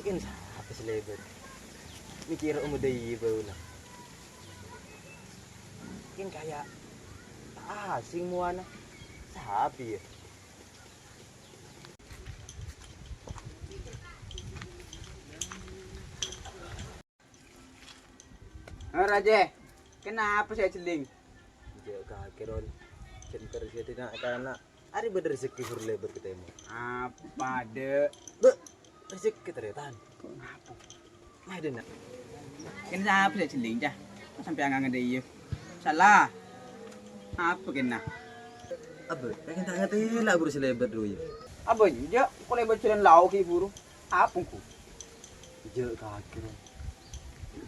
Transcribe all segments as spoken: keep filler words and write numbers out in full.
Kèng sapa sè lèbât? Mèkkèrè omor dâiyâ bâuna. Kèng kaya ta' asing mowana. Sapa yâ? Hei, Raje, kenapa saya jeling? Jhâ' kakè, Ron. Jhâ' terjadi na'-kana'. Arè bâdâ rejekkè buru lèbât ka tèmor. Apa, Dek? Bâ, rejekkè tarètan. Ngapa? Maèdâna. Kèng sapa sè jeling, Cah? Kok sampèyan ngangghuy iyâ? Salah. Apa kènna? Abâ, kèng ta' ngatèla buru sè lèbât, Ron, yâ? Abâ, enjâ', kok lèbât jhâlân lao ghi' buru. Apa, Ngku? Jhâ' kakè, Ron.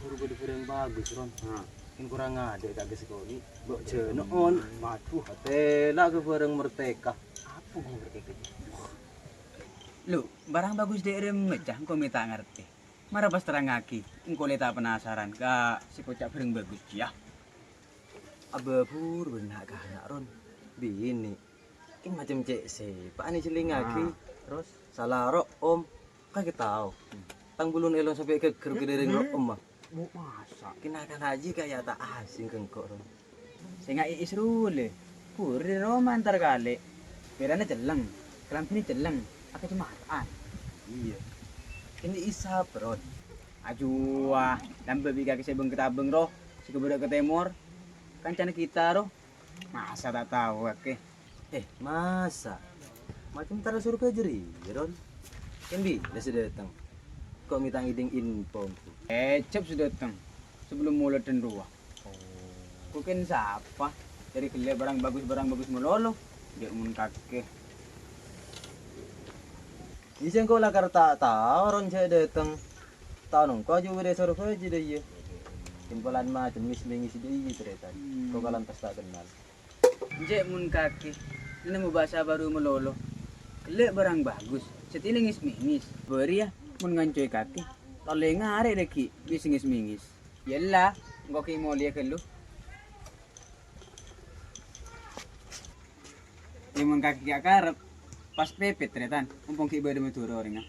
Buru bâdâ bârâng bagus, Ron. Nah. Kèng korang adâ' kakè sakonè'. Bâ, jhâ' no'on. Waduh, atèla ka bârâng Merdeka. Apa, Ngku, Merdeka? Lu, barang bagus dâ' remma, Cah, engko' mè' ta' ngartè. Mara pas terrangngaghi, engko' lè ta' penasaran ka sè koca' bârâng bagus, yâ. Abâ buru bâdâ na'-kana', Ron. Binè'. Kèng macem cè' sèpa'na jhâlingngaghi. Ah, terros? Sala ro'om. Kakè tao. Tang bulun èlong sampè' ghâgghâr kèdhâreng ro'om, ah. Bu, masa? Kèng na'-kana' jiyâ kaya ta' asing ka engko', Ron. Sènga' Iis Rule, buru dâri roma entar kalè. Pèrana cellèng, kalambhina cellèng, akacemmara'an. Iyâ. Kèng Iis sapa, Ron? Ajuwa, lambâ' bi' kakè sè bâng-katabâng, ro, sè kabârâ' ka tèmor. Kancana kita, ro. Masa ta' tao, kakè? Eh, masa? Macem tara Surabaya jârèya, Ron? Kèng bilâ sè dâteng? Ko' mè' ta' ngèdhing info, Ngku. Eh, jhâ' sè dâteng. Sabellunna molè dân rowa. Oh. Ko' kèng sapa? Dâri ghellâ' bârâng bagus, bârâng bagus malolo. Jhâ' mon kakè. Iyâ, sèngko' lakar ta' tao, Ron, jhâ' dâteng. Tao nongko' jhâ' bâdâ è Surabaya jârèya. Kèng polana macem ngis-mèngis dâiyâ tarètan. Hmm. Ko' kalan pas ta' kennal. Enjâ' mon kakè, nemmo bhâsa bhâru malolo. Ghellâ' bârâng bagus, satèya ngis-mèngis. Bâriyâ, mon ngancoy kakè, ta' ollè ngarè' rèya ghi' bisa ngis-mèngis. Yâ la, engko' ghi' molèya ghâllu. Yâ mon kakè ghi' akarep, pas pèpèt, tarètan, ompong ghi' bâdâ Madhurâ orèngnga.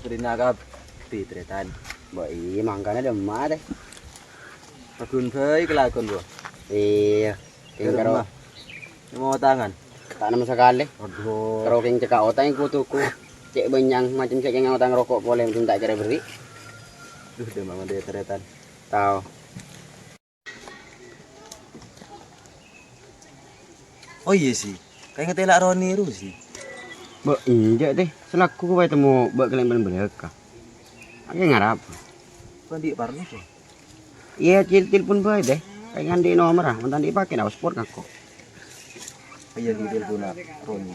Rina kabbhi, Tretan. Mbok iyâ, mangkana dhimma, tè? Paggun bhâi kalakowan, Bo. Iyâ, kèng karo. Dhâremma. Nyama otangan? Ta' nemmo sakalè. Waduh. Karo kèng cekka' otang kodhu ku. Cè' bânnya'na macem sè kèng otang roko' polè, mon ta' kèra bherri'. Duh, dhâmma mandhâr, Tretan. Tao. Oh iyâ, Si. Kaèngèt èla' Roni ru, Si. Bâ, enjâ', tè. Salaku ko' bhâi temmo bâ' kalèbân bâlâkka. Akè ngarap. Ko' andi' parlo, Bo? Iyâ, cèl-, telpon bhâi, tè. Kaèngèt andi' nomerra, mon ta' andi' pakè, na, paspor ngako. Iyâ, andi' telponna Roni.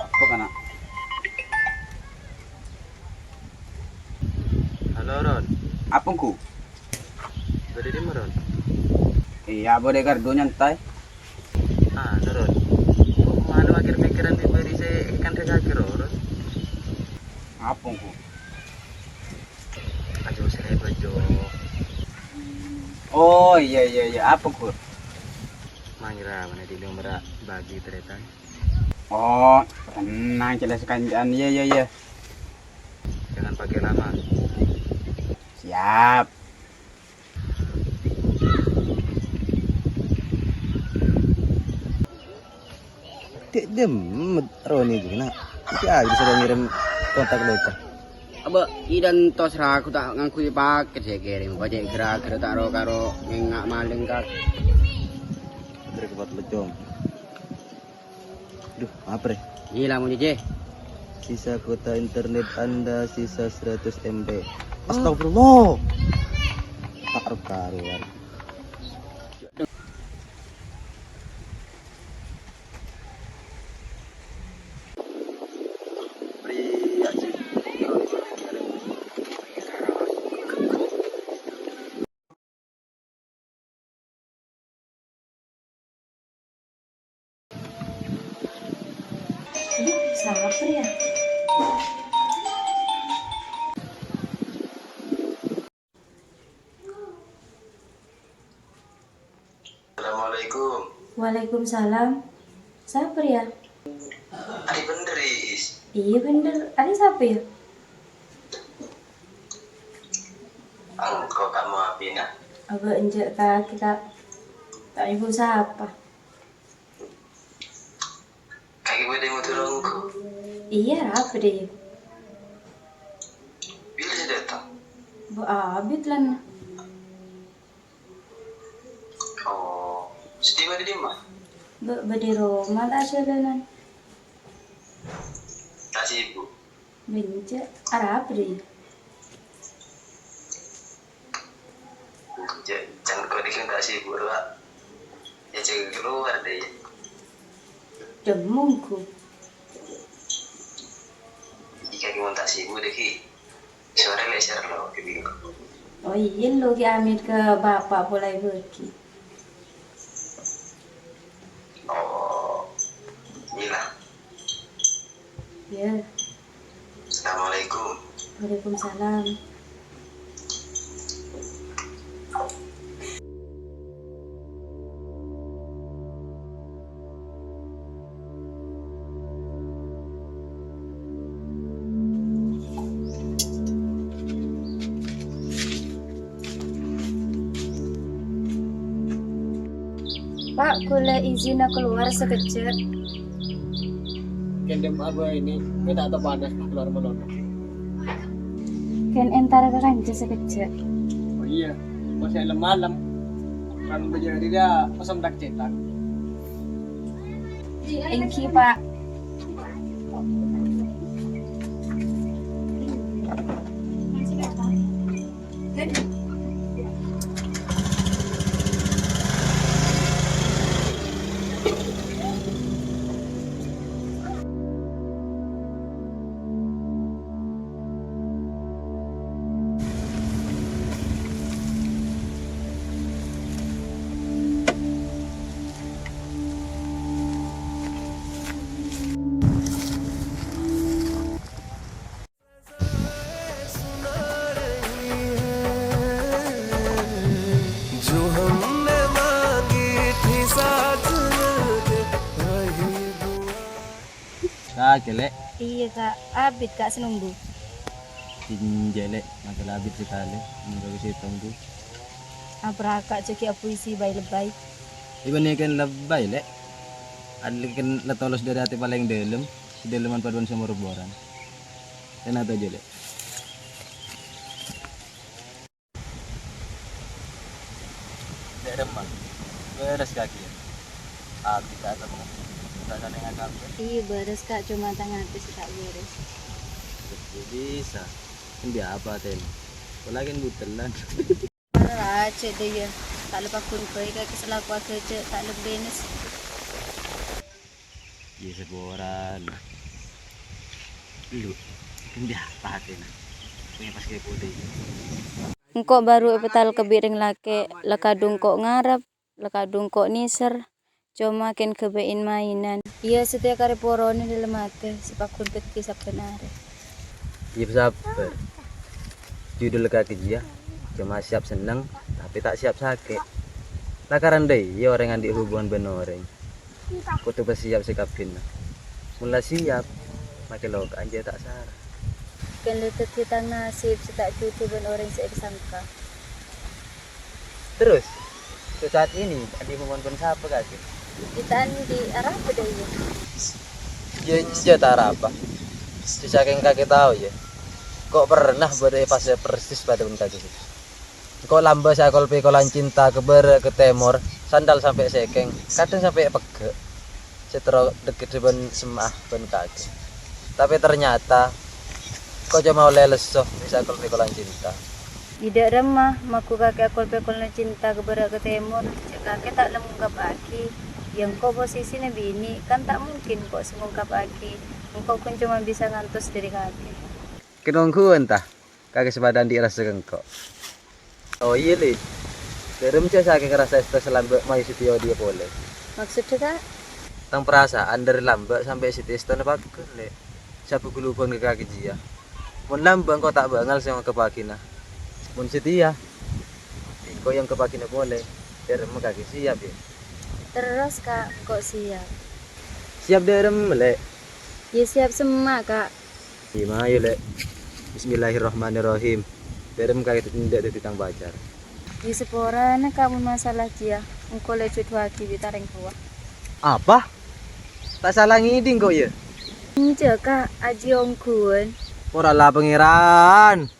Apa kana'? Halo, Ron. Apa, Ngku? Bâdâ è dimma, Ron? Iyâ, bâdâ è ghârdhu nyantai. Anu, Ron. Kok malu akhir pikiran bi' bâri' sè èkandhângngaghi, Ron? Apa, Ngku? Ajo, sè bâjo. Oh, iyâ, iyâ, iyâ. Apa, Gur? Mangira mana di nomerra bagi, Tretan. Oh, tenang, jelas kancaan. Iyâ, iyâ, iyâ. Jangan pakai lama. Siap. Cè' demmet Roni jâ, na'. Iyâ, bisa ngèrèm kontak lèka. Abâ', idan tos ra, aku ta' ngangghuy pakèt sè kèrèm. Apa cè' ghârâ-ghârâ ta' ro-karo ngenga' malèng, Kak. Terus kuat lecong. Duh, apa, Rè? Iyâ, la, mon, Jè. Sisa kuota internet Anda sisa seratus M B. Oh. Astagfirullah. Ta' ro-karo, ya. Aduh, sapa ya? Assalamualaikum. Waalaikumsalam. Sapa ya? Arè bhender, Is. Iyâ, bhender. Arè sapa ya? Engko' kamu abina. Abâ' enjâ' kakè, Kak. Ta' nyebut sapa. Kakè bâdâ motor engko'? Iyâ, rabu deh. Bilâ sè dâteng? Bu abit lan. Oh, sè dimma, dimma? Bâ-, bâdâ roma ta' jhâlânan. Ta' sibuk? Bânca', arapa, Dè? Bânca', can kok dikèng ta' sibuk, Wak. Ya, jâgâ kalowar, Dè. Demmong, Gu. Jika mon ta' sibuk, Dè, Ki. Sore lè' sèr lo, Ki, bingung. Oh, iyâ, lo, Ki, amit ka bapa' polè bâgi. Oh, iyâ la. Ya. Assalamualaikum. Waalaikumsalam. Pak, kulâ izinna kalowar sakejjhâ'. Kèng dâ' emma' bâi, mè' ta' tao panas, kalowar malolo. Kèng entara ka kanca sakejjhâ'. Oh iyâ, masih malem-malem. Kan bâjâri dâ' pesen tak cetak. Èngghi, Pak. Kakè, Lè'. Iyâ, Kak. Abit, Kak, sè nunggu. Enjâ', Lè'. Mangkèn abit sakalè. Nunggu sè tunggu. Abraka jâ' ghi' apuisi bhâi lebbâi. Ibâ nèkèn lebbâi, Lè'. Adlèkèn la tolos dâri atè palèng dâlem, sè dâlemman padâ'ân sè mor-moran. Kèna toju', Lè'. Lè' remma. Bârâs kakè, yâ. Abit ta' terro. Ta' salengnga kabâr. Iyâ, bârâs, Kak. Coma tang atè sè ta' bârâs. Kok bisa? Andi' apa atèna? Polana kèng butellan. Parajâ dâ' iyâ, ta' lepas ghun bhâi kakè sè lako agâjâ', ta' lebbhina sè. Iyâ, saporana. Lu, andi' apa atèna? Sè pas kepo dâ' iyâ. Engko' bhuru èpatalkè bi' rèng lakè', la kadhung ko' ngarep, la kadhung ko' nèser. Coma kèng ghâbây in-maènan. Iyâ, satèya karè poronè dâlem atè, sè pagghun pèkkè sabbhân arè. Iyâ, sabbhân. Judul kakè jiyâ, coma siap senneng, tapè ta' siap sakè'. Lakaran dâ' iyâ orèng andi' hubungan bân orèng. Kodhu pasiap sakabbhiyânna. Mon la siap, makè loka'an jiyâ ta' sara. Kèng la dhâddhi tang nasib sè ta' judhu bân orèng sè èsangka. Terus, untuk saat ini, andi' hubungan bân sapa kakè? Bhâi ta' andi' arapa dâ' iyâ? Iyâ, enjâ' ta' arapa. Sè sakèng kakè tao, yâ. Ko' pernah bâdâ è fase persis padâ bân kakè. Ko' lambâ' sè akol-pèkolan cinta ka bârâ' ka tèmor, sandal sampè' sèkèng, kadhâng sampè' pegghâ'. Sè terro dhâgghâddhâ bân semma'a bân kakè. Tapè ternyata, ko' coma ollè lesso bân sè akol-pèkolan cinta. Dâ' remma, makkè kakè akol-pèkolan cinta ka bârâ' ka tèmor, jhâ' kakè ta' lem ngungkappaghi. Yâ engko' posisina binè', kan ta' mungkin ko' sè ngungkappaghi. Engko' ghun coma bisa ngantos dâri kakè. Kèng ongghuwân, ta? Kakè sè padâ andi' rassa ka engko'. Oh, iyâ, Lè'. Dâ' remma jhâ' sakèng rassa èsto sè lambâ' mayu sè tèyodiyâ polè. Maksoddhâ, Ka'? Tang parasa'an dâri lambâ' sampè' sè tèyostona pagghun, Lè'. Sabâ ghulubân ka kakè jiyâ. Mon lambâ' engko' ta' bângal sè ngungkappaghina. Mon satèya, engko' èyongkappaghina polè. Dâ' remma kakè siap, yâ? Terros, Ka', engko' siap. Siap dâ' remma, Lè'? Yâ, siap semma', Ka'. Yâ, mayu, Lè'. Bismillahirrahmanirrahim. Dâ' remma kakè ta' dâddhi tang pacar. Yâ, saporana, Ka', mon masalah jiyâ, engko' la èjhudhuwâghi bi' tarèng rowa. Apa? Ta' sala ngèdhing ko', yâ? Enjâ', Ka', ajiyâ ongghuwân. Pora la, Pangèran.